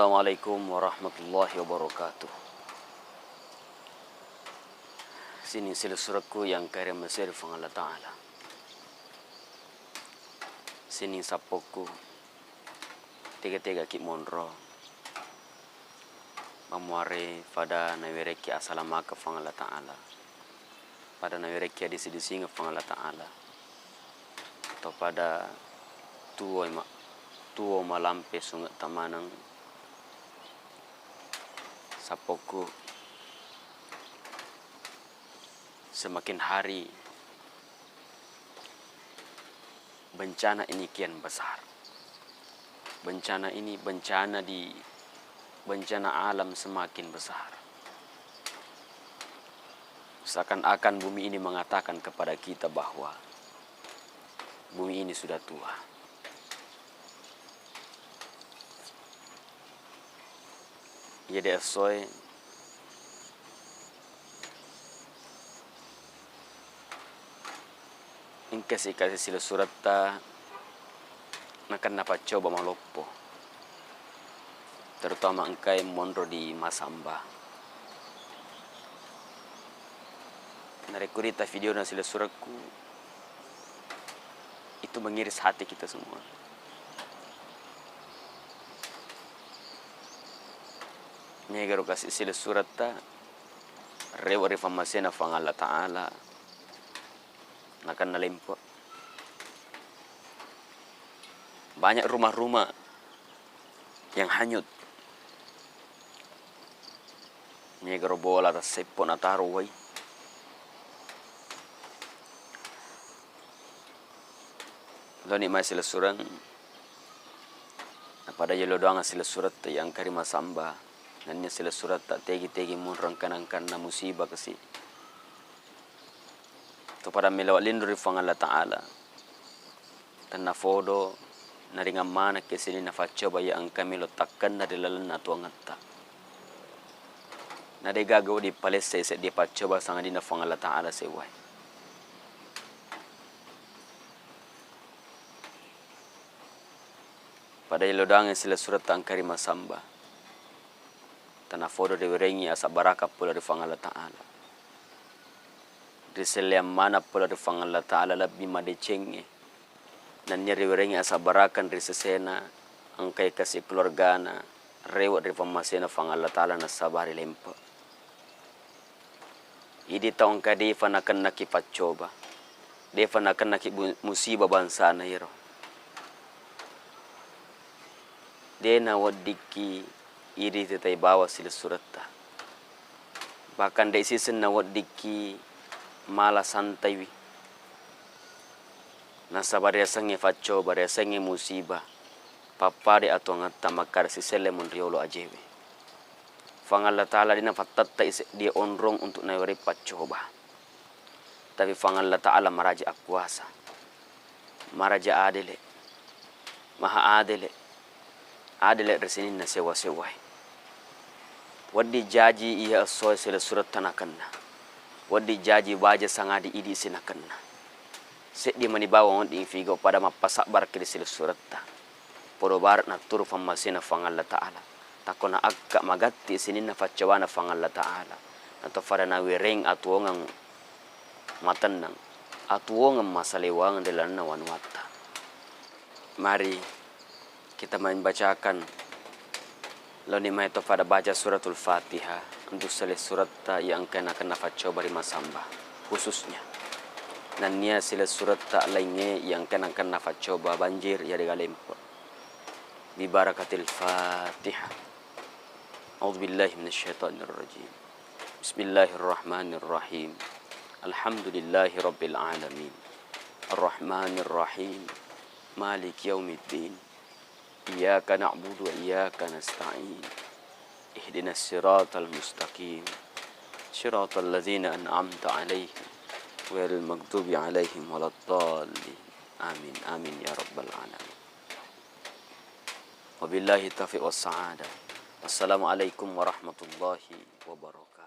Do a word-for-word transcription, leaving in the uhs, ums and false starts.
Assalamualaikum warahmatullahi wabarakatuh. Sining silessurekku yang kariamaseri Puang Allah Ta'ala. Sining sappokku, tega-tegaki monro. Mamuare pada nawerekki asalamakeng Puang Allah Ta'ala. Pada nawerekki adisi-disingeng Puang Allah Ta'ala. Atau pada tuo ma-, tuo malampe sungetta maneng sappokku, semakin hari bencana ini kian besar. Bencana ini, bencana di, bencana alam semakin besar. Seakan-akan bumi ini mengatakan kepada kita bahwa bumi ini sudah tua. Iya de' essoe, engka sikasi silessuretta nakenna paccoba maloppo, terutama engkae monro di Masamba. Narekko rita videona silessurekku, itu mengiris hati kita semua. Nyegaro kasi silessuretta, rewe' ri fammasena Puang Allah Ta'ala, nakenna lempe. Banyak rumah-rumah yang hanyut. Nyegaro bola tasseppo nataro wai. Loni mai silessureng, napada yelo doang silessuretta yang kari Masamba. Nennia silessuretta tegi-tegi munreng kanang-kanang musibah kasi. Topada melo linro ri Puang Allah Ta'ala. Tennafodo naringang manekki sininna paccoba iya engka melo takkenna ri lalenna atuwongetta. Na de'gaga wedding palessai seddie paccoba sangadinna Puang Allah Ta'ala sewwae. Pada yelo doangngi silessuretta engka ri Masamba. Tennafodo riwerengngi asabbarakang pole ri Puang Allah Ta'ala. Riselleang maneng pole ri Puang Allah Ta'ala lebbi madecengnge. Nennia riwerengngi asabbarakang ri sesena, engkai kasi keluargana, rewe' ri pammasena Puang Allah Ta'ala nassabari lempe. Idi tau engka de'fa nakennaki paccoba, de'fa nakennaki bu-, musibah bangsana iro. De' naweddikki idi tetai bawang silessuretta. Bahkan de' siseng naweddikki mala santaiwi. Nasaba riasengnge paccoba, riasengnge musibah, pappada atuwongetta makkada siselle monriolo ajewe. Puang Allah Ta'ala de' nafattettai seddie onrong untuk nawereng paccoba. Tapi Puang Allah Ta'ala maraja akuasa, maraja adele, maha adele, adele ri sininna sewwa-sewwae. Wedding jaji iya essoe silessuretta nakenna. Wedding jaji baja sangadi idi sinakenna. Seddi mani bawang wedding figo pada mappasabbaraki ri silessuretta. Podo bareng natturu pammasena Puang Allah Ta'ala. Takko naakka magatti sininna paccobana Puang Allah Ta'ala. Nato pada nawereng atuwongeng matennang, atuwongeng masalewangeng ri lalenna wanuwatta. Mari kita membacakan, laoni mai to pada baca Suratul Fatihah untuk silessuretta iya engka nakenna paccoba ri Masamba, khususnya. Nennia silessuretta laingnge iya engka nakenna paccoba banjir, iya rigalempe. Bi barakatil Fatihah. A'udzubillahi minasyaitonirrajim. Bismillahirrahmanirrahim. Alhamdulillahi rabbil alamin. Arrahmanirrahim. Maliki yaumiddin. Iyyaka na'budu wa iyyaka nasta'in. Ihdinas siratal mustaqim. Siratal ladzina an'amta 'alaihim, ghairil maghdubi 'alaihim waladdallin. Amin, amin ya rabbal alamin. Wabillahi taufiq was sa'adah. Wassalamualaikum warahmatullahi wabarakatuh.